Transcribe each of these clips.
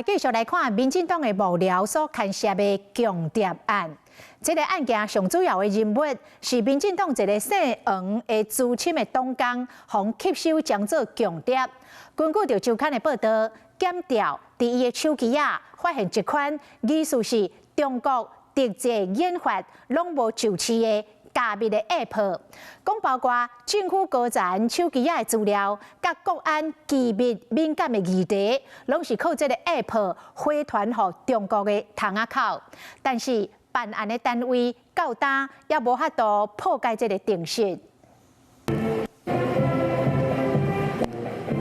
繼續來看民進黨的幕僚所牽涉的共諜案。這个案件上主要的人物是民進黨一个姓黃的資深的黨工，予吸收將做共諜。根據著週刊的報道，檢調佇伊的手機仔發現一款疑似是中國特製研發、攏無上市的加密的 App，講包括政府高層手機仔的資料，佮國安機密敏感的議題，攏是靠這个 App 回傳予中國的窗仔口。但是辦案的單位到今也無法度破解這个程式。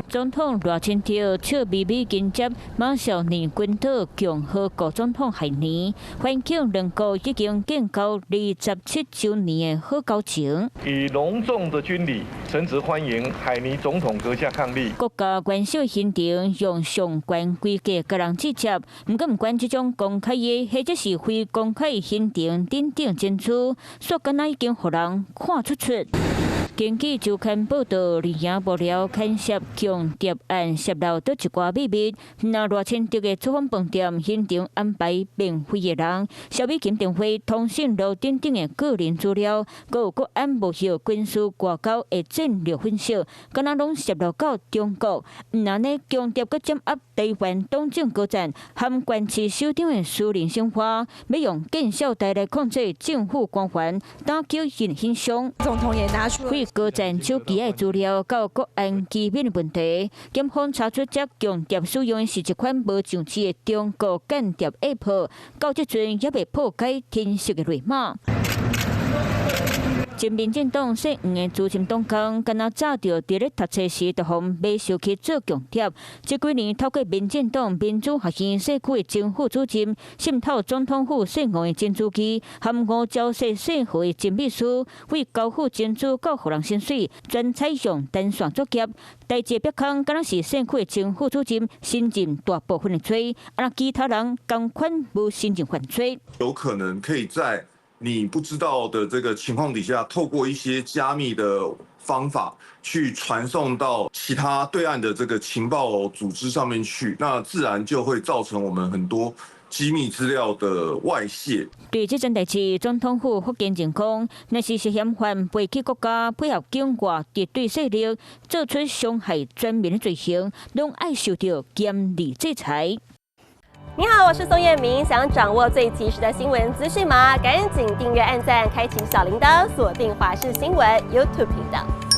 總統賴清德笑眯眯迎接馬紹爾群島共和國總統海尼，歡慶兩國已經建交27周年的好交情。以隆重的軍禮，誠摯歡迎海尼總統閣下伉儷。國家元首行程用上懸規格共人接待，毋過毋管這種公開的或者是非公開行程等等珍珠，煞敢若已經予人看出出。根據週刊報道，綠營幕僚牽涉共諜案洩露佗一寡秘密。若賴清德的出訪飯店行程安排免費的人，蕭美琴電話通訊錄等等的個人資料，閣有國安幕後軍事外交的戰略分析，敢若攏洩露到中國。毋但呢，共諜閣掌握台灣黨政高層和縣市首長的私人生活，欲用見笑台來控制政府官員，打擊𪜶形象。總統也拿出高層手機的資料佮國安機密的問題，檢方查出這共諜使用的是一款無上市的中國間諜 App，到這陣猶未破解程式的密碼。前民進黨姓黃的資深黨工，敢若早就佇咧讀冊時就予買收去做共諜。這幾年透過民進黨民主學院社區的前副主任，滲透總統府姓黃的珍珠機，和吳釗燮姓何的前秘書，為交付珍珠佮予人薪水，全採用單線作業。代誌煏空，敢若是社區的前副主任承認大部分的罪，啊，其他人仝款無承認犯罪。有可能可以在你不知道的這個情況底下，透過一些加密的方法去傳送到其他對岸的這個情報組織上面去，那自然就會造成我們很多機密資料的外洩。對這件代誌，總統府發言人講，若是涉嫌犯背棄國家、配合境外敵對勢力，做出傷害全民的罪行，攏愛受到嚴厲制裁。你好，我是宋燕明，想掌握最及時的新聞資訊嗎？趕緊訂閱、按讚、開啟小鈴鐺，鎖定華視新聞 YouTube 頻道。